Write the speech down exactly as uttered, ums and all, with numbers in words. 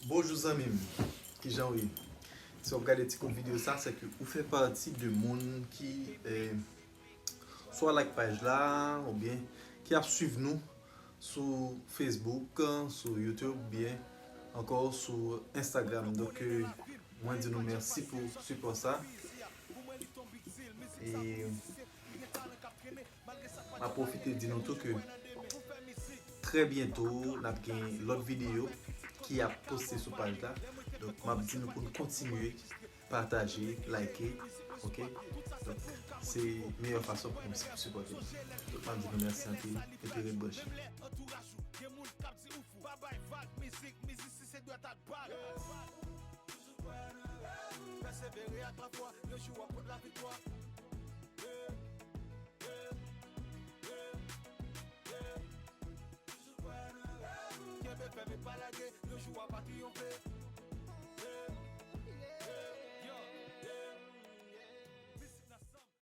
Bonjou zanmi m, kijan w ye? Si w ap gade ti kout videyo sa, se ke ou fè pati de moun ki eh, swa like paj la oubyen ki ap swiv nou sou Facebook, sou YouTube, oubyen ankò sou Instagram. Donk, eh, mwen di nou mèsi pou sipò sa. E m ap pwofite di nou tou ke trè byento n ap gen lòt videyo ki ap poste sou paj la. Donk, m ap di nou pou n kontinye pataje, like, oke? Donk, se meyè fason pou nou sipòte nou. Donk, m ap di nou mèsi anpil epi ret branche. Toujou kwè nan rèv ou, pèsevere ak lafwa, yon jou w ap pot laviktwa. Toujou kwè nan rèv ou, kenbe fèm e pa lage, yon jou w ap triyonfe.